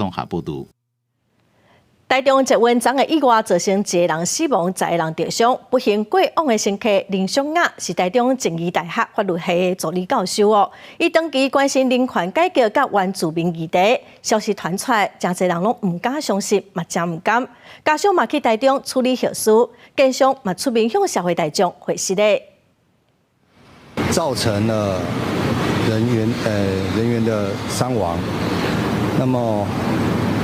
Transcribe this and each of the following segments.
綜合報導。台中捷運昨昏意外造成一个人死亡，10個人著傷。不幸過往的乘客林淑雅是台中正義大學法律系的助理教授哦。伊長期關心人權改革佮原住民議題，消息傳出來，誠濟人攏毋敢相信，嘛誠毋甘。家屬嘛去台中處理後事，建商嘛出面向社會大眾回釋咧。造成了人員的傷亡。那麼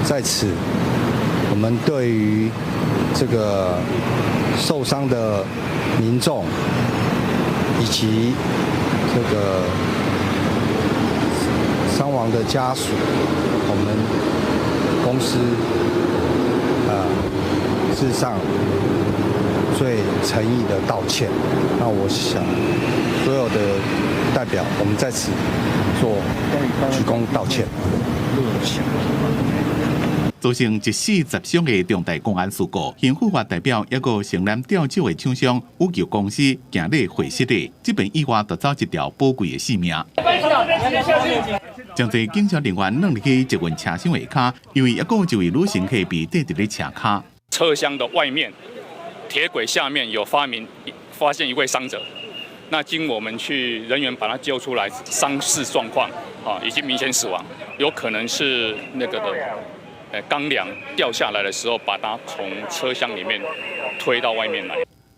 在此，我們對於這個受傷的民眾以及這個傷亡的家屬，我們公司啊，致上最誠意的道歉。那我想，所有的代表，我們在此做鞠躬道歉。造成一死十傷的重大公安事故，刑訴法代表抑閣承攬吊酒的廠商羽球公司行禮會失禮，這邊意外奪走一條寶貴的性命。誠濟警察人員攆入去捷運車廂下跤，因為抑閣有一位女乘客被綴佇咧車跤。車廂的外面鐵軌下面有發現一位傷者，那經我們去人員把他救出來，傷勢狀況啊已經明顯死亡，有可能是那個的。鋼梁掉下來的時候，把他從車廂裡面推到外面來。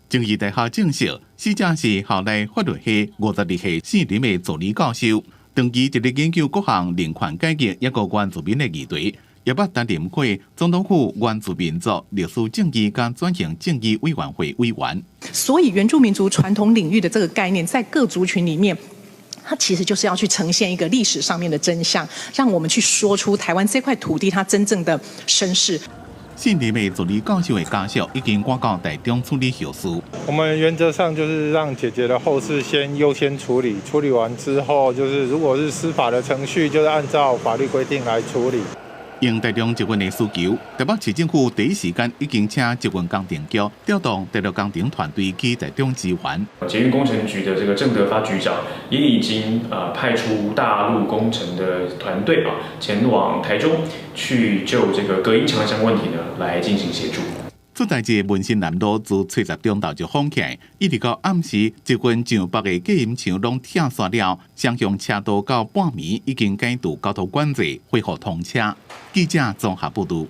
正義大學證實，死者是校內法律系52歲姓林的助理教授，長期致力研究各項人權改革抑閣原住民的議題，也捌擔任過總統府原住民族歷史正義佮轉型正義委員會委員。所以原住民族傳統領域的這個概念，在各族群裡面，它其實就是要去呈現一個歷史上面的真相，讓我們去說出台灣這塊土地它真正的身世。姓林的助理教授的家屬已經趕到台中處理後事。我們原則上就是讓姐姐的後事先優先處理，處理完之後，就是如果是司法的程序，就是按照法律規定來處理。應台中捷運的需求，台北市政府第一時間已經請捷運工程局調動鐵路工程團隊去台中支援。捷運工程局的這個鄭德發局長也已經派出大陸工程的團隊啊，前往台中去就這個隔音牆相關問題呢來進行協助。出代誌文心南路自初十中晝就封起來，一直到暗時，捷運上北的隔音牆攏拆煞了，雙向車道到半暝已經解除交通管制，恢復通車。記者綜合報導。